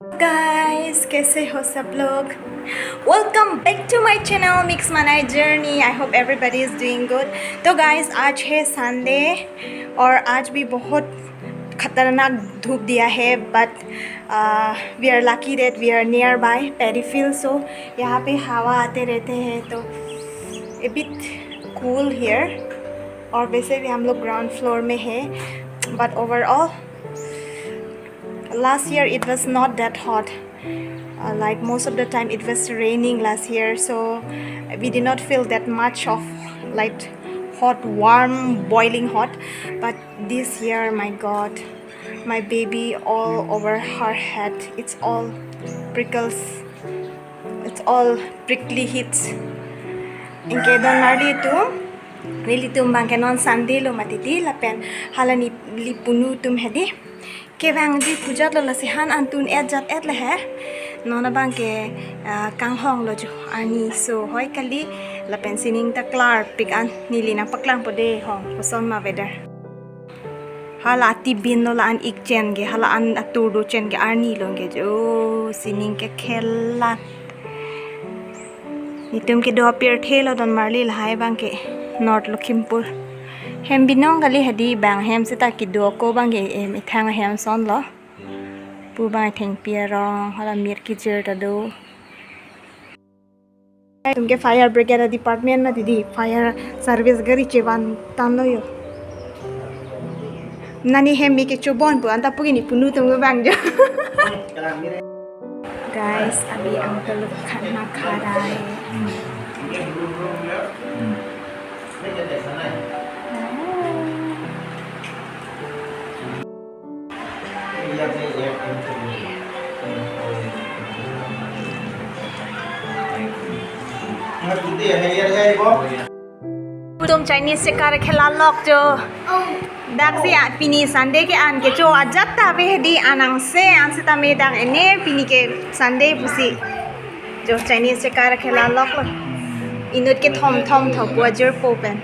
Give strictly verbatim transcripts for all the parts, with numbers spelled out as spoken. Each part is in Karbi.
गाइस, कैसे हो सब लोग? Welcome back to my channel Mix Manai Journey. I hope everybody is doing good. तो गाइस, आज है संडे और आज भी बहुत खतरनाक धूप दिया है, but we are lucky that we are nearby Paddy Field, so यहाँ पे हवा आते रहते हैं, तो a bit cool here. और वैसे भी हम लोग ग्राउंड फ्लोर में है, but overall last year it was not that hot. Uh, like, most of the time it was raining last year, so we did not feel that much of, like, hot, warm, boiling hot. But this year, my God, my baby, all over her head, it's all prickles, it's all prickly heats. Anke donmarli atum, nelitum abangke non Sunday lo mati di, lapen hala neli punu atum hedi kevangji pujat lo, lasi han an tun et jat et le he. Non abangke, ah, kanghong lo jo arni, so hoi kali, lapen sining ta klarpik an, neli nangpaklangpo de hong koson ma weather. Hala atibin lo la-an ik chen ke, hala an atur do chen ke arni lo ke jo, sining ke khelan. Netum kedo apirthe lo donmarli lahai abangke North Lakhimpur. Hem binong kali hedi, bang hem seta kedo ako abangke, em, ethang ahem ason lo. Pu abang thengpi arong, hala mir kejir ta do. Netum ke fire brigade department mati di, fire service gari chevan tanglo jo. Nani hem mi kechobon pu anta pu ke neli punu atum kevang jo. Guys, अभी अंकल लोग खाना खा रहा है। Netum Chinese chekar khela lok jo. Dak si a, pini Sunday ke an kecho ajat ta ave hedi, anang se an seta me dak ene pini ke Sunday pusi. Jo Chinese chekar khela lok lo. Inut ke thom thom tho pu ajirpo pen.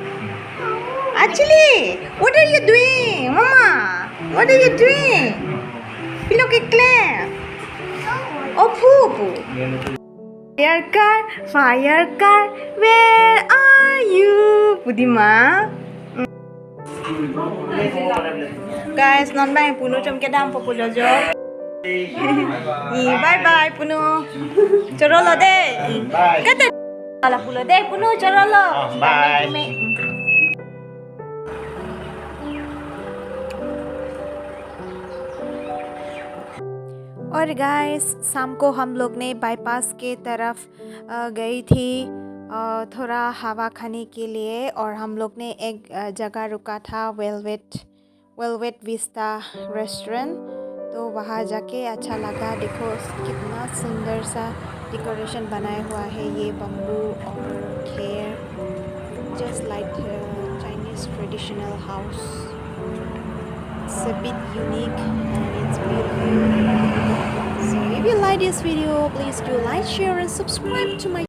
Actually, what are you doing, Mama? What are you doing? Pilo ke kle. O phu pu. Fire car, fire car, where are you? Pu di ma. Guys, non abang punu atum kedampo pulo jo. Ni, bye bye punu. Choro lo de. Bye. Kata la pulo de punu, choro lo. Oh, bye. और गाइस, शाम को हम लोग ने बाईपास के तरफ, अ, गई थी, अ, थोड़ा हवा खाने के लिए, और हम लोग ने एक, अ, जगह रुका था, वेलवेट, वेलवेट विस्टा रेस्टोरेंट। तो वहाँ जाके अच्छा लगा। देखो कितना सुंदर सा डेकोरेशन बनाया हुआ है, ये बम्बू और Kher, just like, uh, Chinese traditional house. It's a bit unique and it's beautiful. So if you like this video, please do like, share and subscribe to my